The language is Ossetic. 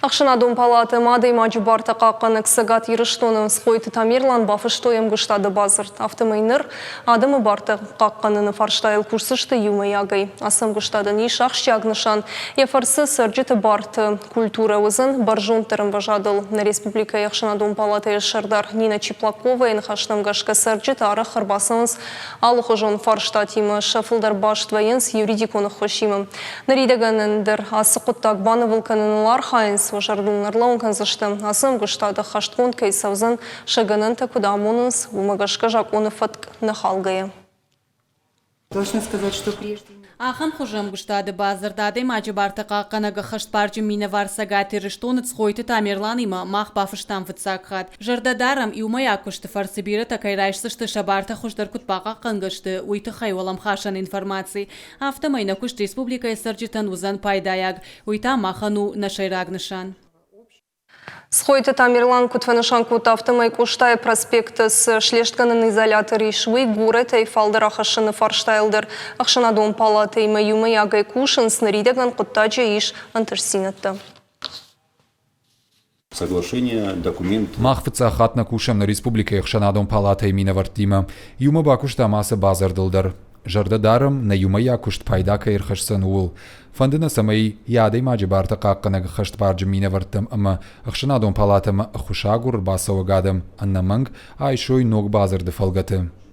Ӕхсӕнадон палатӕ ӕмӕ адӕймаджы бартӕ хъахъхъӕнӕг Цӕгат Ирыстоны Цгъойты Тамерлан бафыстой ӕмгуыстады бадзырд. Афтӕмӕй ныр адӕмы бартӕ хъахъхъӕныны фарстайыл кусдзысты иумӕйагӕй. Ацы ӕмгуыстадӕн ис ахсджиаг нысан. Йӕ фӕрцы цӕрджыты барты культурӕ уыдзӕн бӕрзонддӕр ӕмвӕзадыл. Нӕ республикӕйы ӕхсӕнадон палатӕйы сӕрдар Нина Чиплаковайы ныхӕстӕм гӕсгӕ цӕрджытӕ арӕх ӕрбацӕуынц алыхуызон фарстатимӕ, сӕ фылдӕр баст вӕййынц юридикон ӕххуысимӕ. Ныридӕгӕн ӕндӕр ацы хъуыддаг банывыл кӕныныл архайынц, уӕ зӕрдыл ын ӕрлӕууын кӕндзысты, ацы ӕмгуыстад ӕххӕстгонд кӕй цӕудзӕн, сӕ гӕнӕнтӕ куыд амонынц, уымӕ гӕсгӕ закъоны фӕтк нӕ халгӕйӕ. Должна сказать, что прежде Ахӕм хуызы ӕмгуыстады бадзырд адӕймаджы бартӕ хъахъхъӕнӕг ӕххӕстбарджын минӕвар Цӕгат Ирыстоны Цгъойты Тамерланимӕ мах бафыстам фыццаг хатт. Зӕрдӕ дарӕм, иумӕйаг куысты фӕрцы бирӕтӕ кӕй райсдзысты сӕ бартӕ хуыздӕр куыд бахъахъхъӕнгӕ сты, уый тыххӕй уӕлӕмхасӕн информаци. Афтӕмӕй нӕ куыст республикӕйы цӕрджытӕн уыдзӕн пайдайаг. Уый та махӕн у нӕ сӕйраг нысан. Цгъойты Тамерлан куыд фӕнысан кодта, афтӕмӕй Къостайы проспекты цы слестгӕнӕн изолятор ис, уый горӕтӕй фалдӕр ахӕссыны фарстайыл дӕр ӕхсӕнадон палатӕимӕ иумӕйагӕй кусынц, ныридӕгӕн хъуыддаджы ис ӕнтыстдзинӕдтӕ. Соглашение, документ. Мах фыццаг хатт нӕ кусӕм нӕ республикӕйы ӕхсӕнадон палатӕйы минӕвӕрттимӕ. Иумӕ бакуыстам ацы бадзырдыл дӕр. Зӕрдӕ дарӕм, нӕ иумӕйаг куыст пайда кӕй ӕрхӕсдзӕн, ууыл. Фӕнды нӕ, цӕмӕй йӕ адӕймаджы бартӕ хъахъхъӕнӕг ӕххӕстбарджын минӕвӕрттӕм ӕмӕ ӕхсӕнадон палатӕмӕ ӕххуысагур ӕрбацӕуӕг адӕм ӕнӕмӕнг айсой ног бадзырды фӕлгӕты.